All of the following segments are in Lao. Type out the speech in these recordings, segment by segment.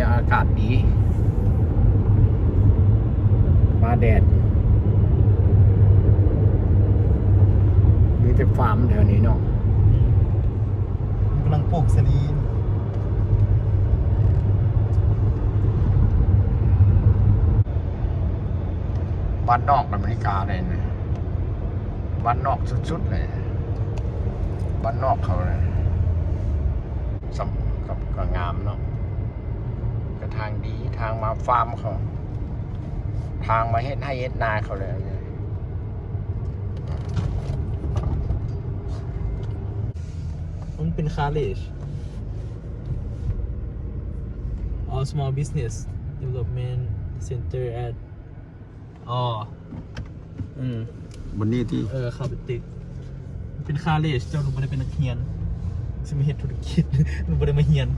ອາກາດດີ ຟ້າແດດ ມີແຕ່ຟາມແຖວນີ້ເນາະ. ກຳລັງປູກສາລີ. ບ້ານນອກອາເມລິກາເດ້ນີ້ ບ້ານນອກສຸດໆເລີຍ ບ້ານນອກເຂົາເລີຍ. ສ່ຳກັບ ກໍງາມເນາະ ກໍທາງດີ ທາງມາຟາມເຂົາ ທາງມາເຮັດໄຮ່ເຮັດນາເຂົາເລີຍ. Open College or Small Business Development Center at ອໍ ອືມ ບັນນີ້ຕິ ເອີ ເຂົ້າໄປຕຶກ ເປັນຄາເລຈ ເຈົ້າ ໜູບໍ່ໄດ້ເປັນນັກຮຽນ ຊິມາເຮັດທຸລະກິດ ໜູບໍ່ໄດ້ມາຮຽນ.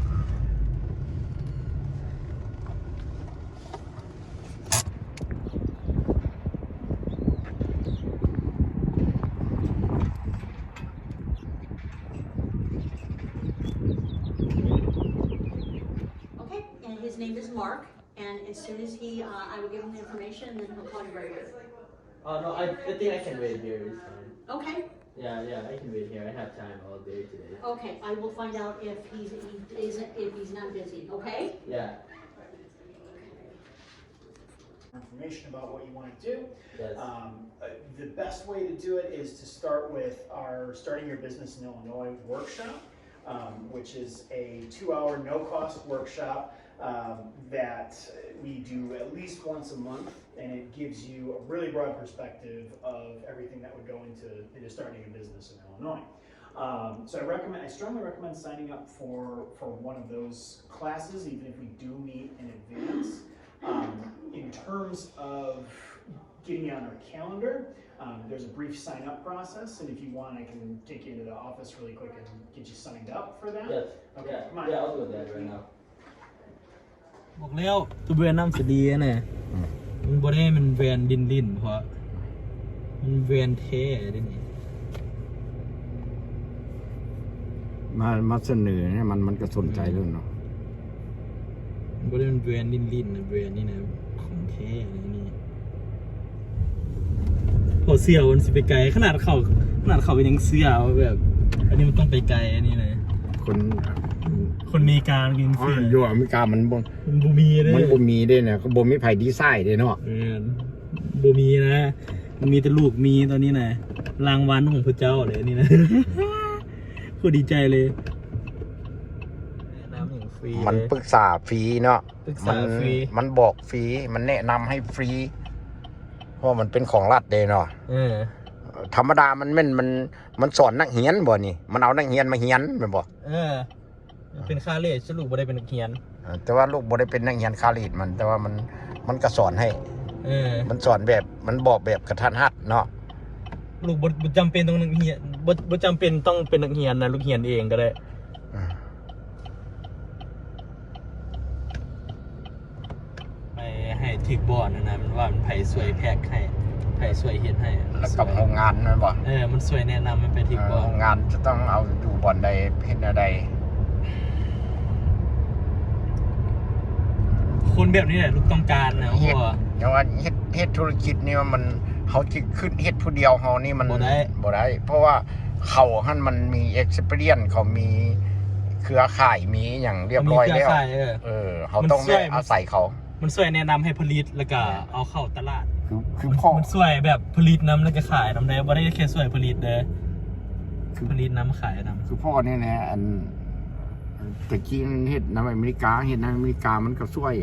Okay, and his name is Mark. And as soon as he, uh, I will give him the information, and then he'll call you right back. Oh, no, I, I think I can wait here. It's fine. Okay. Yeah, yeah, I can wait here. I have time all day today. Okay, I will find out if he's, he isn't, if he's not busy, okay? Yeah. Information about what you wanna do. Yes. Um, uh, the best way to do it is to start with our Starting Your Business in Illinois workshop. Um, which is a two-hour no-cost workshop, um, that we do at least once a month, and it gives you a really broad perspective of everything that would go into, into starting a business in Illinois. Um, so I recommend, I strongly recommend signing up for, for one of those classes, even if we do meet in advance. Um, in terms of getting you on our calendar, um, there's a brief sign-up process, and if you want, I can take you into the office really quick and get you signed up for that. Yes. Okay, yeah, come on. Yeah, I'll do that right now. ບອກແລ້ວ ໂຕແບຣນນາມສາລີຫັ້ນນະ ອືມ ມັນບໍ່ໄດ້ແມ່ນແບຣນຫຼິ້ນໆ ເພາະມັນແບຣນແທ້ເດ້ນີ້ ມາ ມາສະເໜີໃຫ້ມັນ ມັນກໍສົນໃຈແລ້ວເນາະ. ບໍ່ໄດ້ແມ່ນແບຣນຫຼິ້ນໆນະ ແບຣນນີ້ນະ ຂອງແທ້ນະນີ້. ເຂົາເຊື່ອວ່າມັນຊິໄປໄກ ຂະໜາດເຂົາ ຂະໜາດເຂົາກໍຍັງເຊື່ອວ່າແບບ ອັນນີ້ມັນຕ້ອງໄປໄກ ອັນນີ້ນະ ຄົນ ຄົນເມກາມັນຍັງເຊື່ອ. ຢູ່ອາເມລິກາມັນບໍ່ ມັນບໍ່ມີເດ້ ມັນບໍ່ມີເດ້ນະ ກໍບໍ່ມີໃຜດີໄຊເດ້ເນາະ. ແມ່ນ ບໍ່ມີນະ ມັນມີແຕ່ລູກມີຕອນນີ້ນະ ລາງວັນຂອງພະເຈົ້າເລີຍນີ້ນະ ໂຄດດີໃຈເລີຍ. ແນະນຳຫຍັງຟຣີ ມັນປຶກສາຟຣີເນາະ ປຶກສາຟຣີ ມັນ ມັນບອກຟຣີ ມັນແນະນຳໃຫ້ຟຣີ ເພາະມັນເປັນຂອງລັດເດ້ເນາະ. ເອີ ທຳມະດາມັນແມ່ນ ມັນ ມັນສອນນັກຮຽນບໍ່ນີ້ ມັນເອົານັກຮຽນມາຮຽນແມ່ນບໍ່? ເອີ ມັນເປັນຄາເລດ ສະຫຼຸບບໍ່ໄດ້ເປັນນັກຮຽນ. ເອີ ແຕ່ວ່າລູກບໍ່ໄດ້ເປັນນັກຮຽນຄາເລດມັນ ແຕ່ວ່າມັນ ມັນກໍສອນໃຫ້ ເອີ ມັນສອນແບບ ມັນບອກແບບກະທັນຫັດເນາະ. ລູກບໍ່ ບໍ່ຈຳເປັນຕ້ອງນັກຮຽນ ບໍ່ ບໍ່ຈຳເປັນຕ້ອງເປັນນັກຮຽນນະ ລູກຮຽນເອງກໍໄດ້. ອືມ ໄປໃຫ້ຖືກບ່ອນຫັ້ນນະ ມັນວ່າໃຜຊ່ວຍແພັກໃຫ້ ໃຜຊ່ວຍເຮັດໃຫ້ ແລ້ວກັບໂຮງງານແມ່ນບໍ່? ເອີ ມັນຊ່ວຍແນະນຳໃຫ້ໄປຖືກບ່ອນ. ເອີ ໂຮງງານຈະຕ້ອງເອົາຢູ່ບ່ອນໃດ ເຮັດແນວໃດ. ຄົນແບບນີ້ແຫຼະລູກຕ້ອງການນະ ເຮັດ ເພາະວ່າ ຈັ່ງວ່າເຮັດ ເຮັດທຸລະກິດນີ້ມັນ ເຮົາຊິຄິດເຮັດຜູ້ດຽວເຮົານີ້ມັນບໍ່ໄດ້ ບໍ່ໄດ້ ເພາະວ່າເຂົາຫັ້ນມັນມີ experience ເຂົາມີເຄືອຂ່າຍ ມີຫຍັງຮຽບຮ້ອຍແລ້ວ. ເອີ ເຮົາຕ້ອງໄດ້ອາໄສເຂົາ ມັນຊ່ວຍແນະນຳໃຫ້ຜະລິດ ແລ້ວກະເອົາເຂົ້າຕະຫຼາດ. ຄື ຄືພໍ່ ມັນຊ່ວຍແບບຜະລິດນຳ ແລ້ວກະຂາຍນຳໄດ້ ບໍ່ໄດ້ແຄ່ຊ່ວຍຜະລິດເດີ ຄືຜະລິດນຳ ຂາຍນຳ. ຄືພໍ່ນີ້ແຫຼະ ອັນ ແຕ່ກີ້ເຮັດນຳອາເມລິກາ ເຮັດໃນອາເມລິກາມັນກໍຊ່ວຍ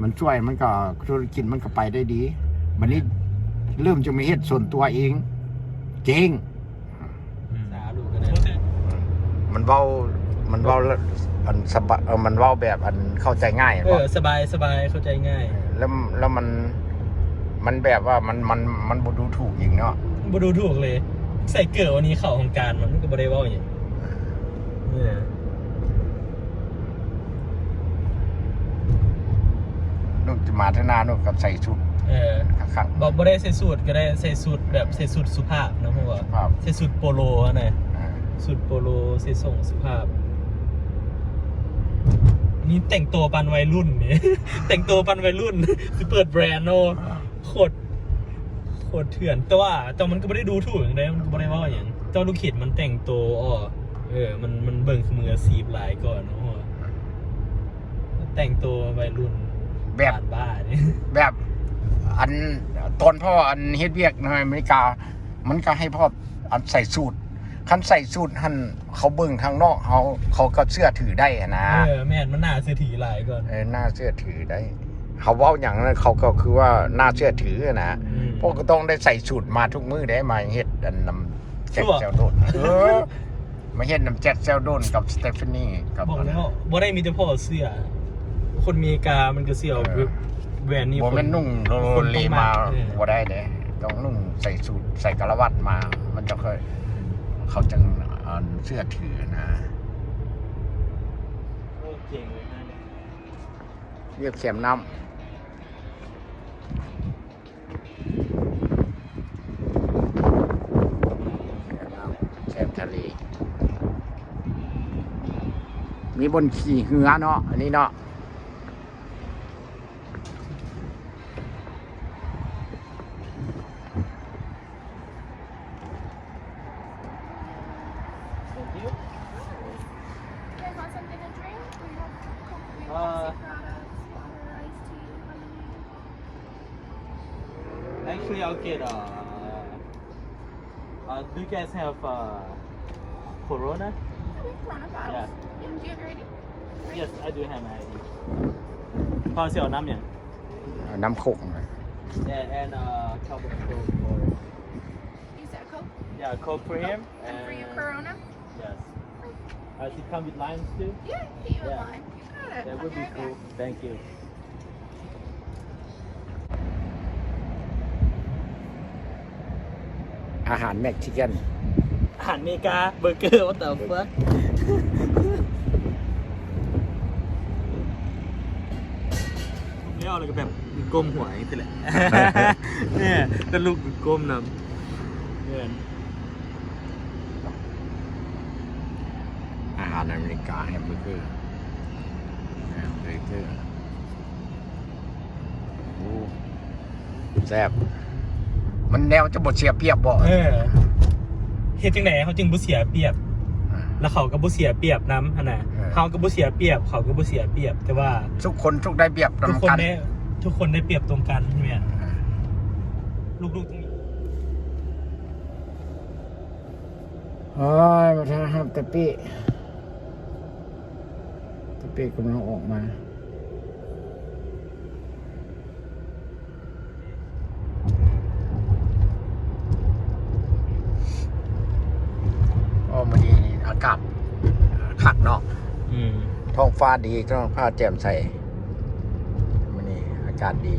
ມັນຊ່ວຍ ມັນກໍ ທຸລະກິດມັນກໍໄປໄດ້ດີ. ບັດນີ້ເລີ່ມຈະມາເຮັດສ່ວນຕົວເອງ ເຈັງ. ອືມ ສາລູກກໍໄດ້ ມັນເວົ້າ ມັນເວົ້າ ອັນ ສະບາຍ ເອີ ມັນເວົ້າແບບ ອັນ ເຂົ້າໃຈງ່າຍ. ເອີ ສະບາຍ ສະບາຍ ເຂົ້າໃຈງ່າຍ. ແລ້ວ ແລ້ວມັນ ມັນແບບວ່າມັນ ມັນ ມັນບໍ່ດູຖູກອີກເນາະ ບໍ່ດູຖູກເລີຍ. ໃສ່ເກີບອັນນີ້ເຂົ້າຫ້ອງການ ມັນກໍບໍ່ໄດ້ເວົ້າຫຍັງ. ເອີ ລູກຈະມາເທື່ອໜ້າ ລູກກໍໃສ່ຊຸດ ເອີ ຄັກໆ. ບໍ່ ບໍ່ໄດ້ໃສ່ສູດກໍໄດ້ ໃສ່ຊຸດແບບ ໃສ່ຊຸດສຸພາບນະ ເພາະວ່າ ສຸພາບ ໃສ່ຊຸດໂປໂລຫັ້ນນະ. ອ່າ ຊຸດໂປໂລ ໃສ່ສົ້ງສຸພາບ. ນີ້ແຕ່ງໂຕປານໄວລຸ້ນນີ້ ແຕ່ງໂຕປານໄວລຸ້ນ ຊິເປີດແບຣນເນາະ ໂຄດ ໂຄດເຖື່ອນ. ແຕ່ວ່າ ແຕ່ມັນກໍບໍ່ໄດ້ດູຖູກຫຍັງເດ້ ມັນກໍບໍ່ໄດ້ເວົ້າຫຍັງ. ແຕ່ວ່າລູກເຂດມັນແຕ່ງໂຕ ເອີ ມັນ ມັນເບິ່ງຄືມືອາຊີບຫຼາຍກວ່າເນາະ ແຕ່ງໂຕໄວລຸ້ນ ແບບ ບ້ານບ້ານີ້ ແບບ ອັນ ຕອນພໍ່ອັນເຮັດວຽກໃນອາເມລິກາ ມັນກໍໃຫ້ພໍ່ອັນໃສ່ສູດ ຄັນໃສ່ສູດຫັ້ນ ເຂົາເບິ່ງທາງນອກເຮົາ ເຂົາກໍເຊື່ອຖືໄດ້ຫັ້ນນະ. ເອີ ແມ່ນ ມັນໜ້າເຊື່ອຖືຫຼາຍກ່ອນ. ເອີ ໜ້າເຊື່ອຖືໄດ້ ເຂົາເວົ້າຫຍັງເຂົາກໍຄືວ່າໜ້າເຊື່ອຖືນະ. ອືມ ພວກກໍຕ້ອງໄດ້ໃສ່ສູດມາທຸກມື້ເດ້ ມາເຮັດອັນນຳແຈັກແຊວໂດນ. ເອີ ມາເຮັດນຳແຈັກແຊວໂດນກັບສະເຕຟານີກັບ ບອກແລ້ວ ອັນນັ້ນ ບໍ່ໄດ້ມີແຕ່ພໍ່ເຊື່ອ ຄົນເມກາມັນກໍເຊື່ອ. ເອີ ແບຣນນີ້ ບໍ່ແມ່ນນຸ່ງໂລເລມາ ເອີ ບໍ່ໄດ້ເດ້ ຕ້ອງນຸ່ງໃສ່ສູດ ໃສ່ກາລະວັດມາ ມັນຈະຄ່ອຍ ເຂົາຈັ່ງ ອັນ ເຊື່ອຖືນະ. ໂອເຄ ວຽກແຄມນ້ຳ ແຄມທະເລ ມີບ່ອນຂີ່ເຮືອເນາະ ອັນນີ້ເນາະ. Thank you. You guys want something to drink? We have Coke, we have Pepsi products, water, iced tea, lemonade. Actually, I'll get, uh, uh, do you guys have, uh, Corona? Yeah, we have Corona bottles. Yeah. And do you have your I D? Yes, I do have my I D. ພໍ່ຊິເອົານ້ຳຫຍັງ? ເອົານ້ຳໂຄກ. Yeah, and, uh, cup of Coke for You said Coke? Yeah, Coke for him. And for you, Corona? Yes. Does it come with limes too? Yeah, you can get a lime. You got it. That would be cool. Thank you. ອາຫານເມັກຊິກັນ ອາຫານເມກາ ເບີເກີ what the fuck. ແລ້ວ ແລ້ວກໍແບບກົ້ມຫົວຈັ່ງຊີ້ແຫຼະ ແນ່ ແຕ່ລູກກ້ມນຳ. ແມ່ນ ອາຫານອາເມລິກາ ແຮມເບີເກີ ແຮມເບີເກີ ໂອ້ ແຊບ ມັນແນວຈະບໍ່ເສຍປຽບບໍ່? ເອີ ເຮັດຈັ່ງໃດເຮົາຈຶ່ງບໍ່ເສຍປຽບ? ອ່າ ແລ້ວເຂົາກໍບໍ່ເສຍປຽບນຳຫັ້ນນະ. ເອີ ເຮົາກໍບໍ່ເສຍປຽບ ເຂົາກໍບໍ່ເສຍປຽບ ແຕ່ວ່າທຸກຄົນທຸກໄດ້ປຽບນຳກັນ ທຸກຄົນໄດ້ ທຸກຄົນໄດ້ປຽບຕົງກັນ. ແມ່ນ ອ່າ ລູກໆ ໂອ້ຍ ມາທາງຮັບຕະປິ ຕະປິກຳລັງອອກມາ. ໂອ້ ມື້ນີ້ອາກາດຄັກເນາະ. ອືມ ທ້ອງຟ້າດີ ທ້ອງຟ້າແຈ່ມໃສ ມື້ນີ້ອາກາດດີ.